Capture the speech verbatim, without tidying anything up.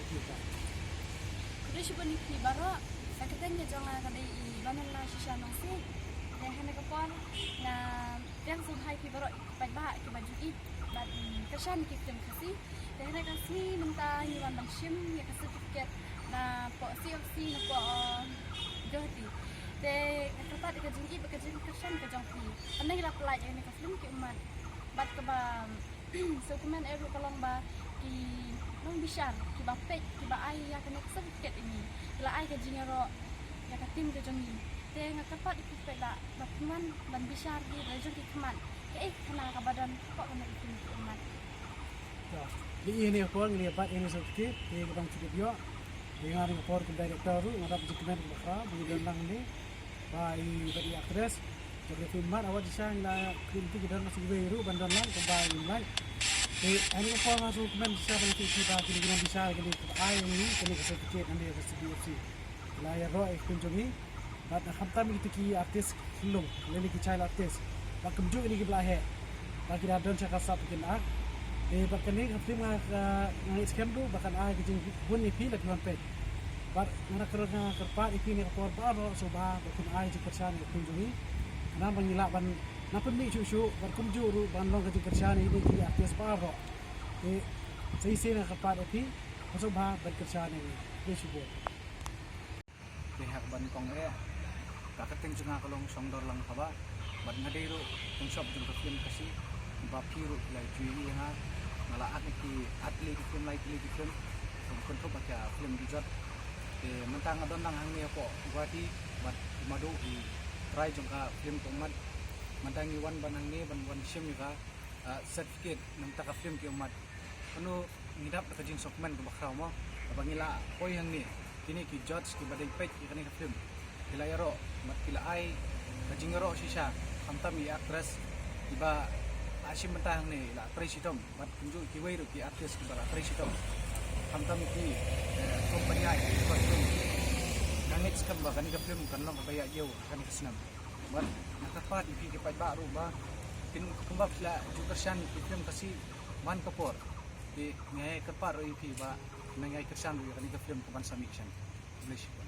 Khublei shibun ïa phi baroh. Ka kyrteng ka jong nga ka dei i Banonlang Shisha Nongsiej. Te ha kane ka por nga pdiang sngewbha ïa phi baroh ki paidbah kiba ju ïeit bad, mm, kyrshan ïa ki film Khasi. Te ha kane ka sngi mynta ngi wan ban shim ïa ka certificate na poh C F C na poh, uh, Guwahati. Te nga kyrpad ïa ka jingïeit bad ka jingkyrshan ka jong phi. Hynrei la pynlait ïa kane ka film Ki Ummat. Bad kaba sngewkmen eh ruh ka long ba ki nongbishar kiba peit kiba ai ïa kane ka certificate ïa ngi ki la ai ka jingïaroh ïa ka team ka jong ngi. Te nga kyrpad ïa phi paidbah ba phin wan ban bishar hi da la jong ki khmat kaei ka khana kaba don hapoh kane ka film Ki Ummat. Te ïa kane ka por ngi ïa bat ïa kane ka certificate te ka dang shu dep ïoh. Te nga ha kane ka por kum director ruh nga dap jingkmen kaba khraw ba ngi don lang hangne. Ba i bad i actress jong ka film Ummat, wat shisha ngi la kren te ki don ma shu wei ruh ban don lang kumba i Ummat. Te ha kane ka por nga sngewkmen shisha ba ngi tip ba kine ki nongbishar kine ki ai ïa ngi kane ka certificate hangne ha ka C B F C. Ki la ïaroh ïa ka film jong ngi bad khamtam ïa kita ki artist khyllung lane ki child artist. Bad kumjuh ïa kine kiba la heh ba ki la don sha ka sap ba kin act. Te bad kane ka film nga, nga ngeit skhem ruh ba kan ai ka jingbun ïa phi lada phi wan peit. Bad nga kyrpad, nga kyrpad ïa phi ha kane ka por baroh sngewbha ba phin ai jingkyrshan ïa ka film jong ngi. Khnang ba ngi lah ban nang pynmih shuh shuh bad kumjuh ruh ban long ka jingkyrshan ïa kine ki artist baroh. Te sa shisien nga kyrpad ïa phi sngewbha ban kyrshan ïa ngi. Khublei shibun. Te ha kaba nyngkong eh ka kyrteng jong nga ka long Shongdor Langkhaba. Bad nga dei ruh ka shop jong ka film Khasi. Ba phi ruh phi la ju ïohi ïa nga, nga la act ïa ki ar tylli ki film, lai tylli ki film. Kum kynthup ïa ka film Bijot. Te mynta nga don lang hangne hapoh Guwahati bad i Madu i trai jong ka film Ki Ummat. Mynta ngi wan ban hangne ban wan shim ïa ka, ah, certificate na bynta ka film Ki Ummat. Kano ngi dap da ka jingsngewkmen kaba khraw mo, kaba ngi la poi hangne. Kine ki judge kiba dei peit ïa kane ka film ki la ïaroh bad ki la ai ka jingïaroh shisha, khamtam i actress iba la shim bynta hangne i la trei shitom bad kumjuh kiwei ruh ki artist kiba la trei shitom, khamtam ki, eh, company kiba trei. Nga ngeit skhem ba kane ka film kan long kaba ïaid ïew ha kane ka snem. Bad nga kyrpad ïa phi ki paidbah ruh ba kin kumba phi la ju kyrshan ïa ki film Khasi man ka por. Te nga kyrpad ruh ïa phi ba nang ai kyrshan ruh ïa kane ka film kaban sa mih shen. Khublei shibun.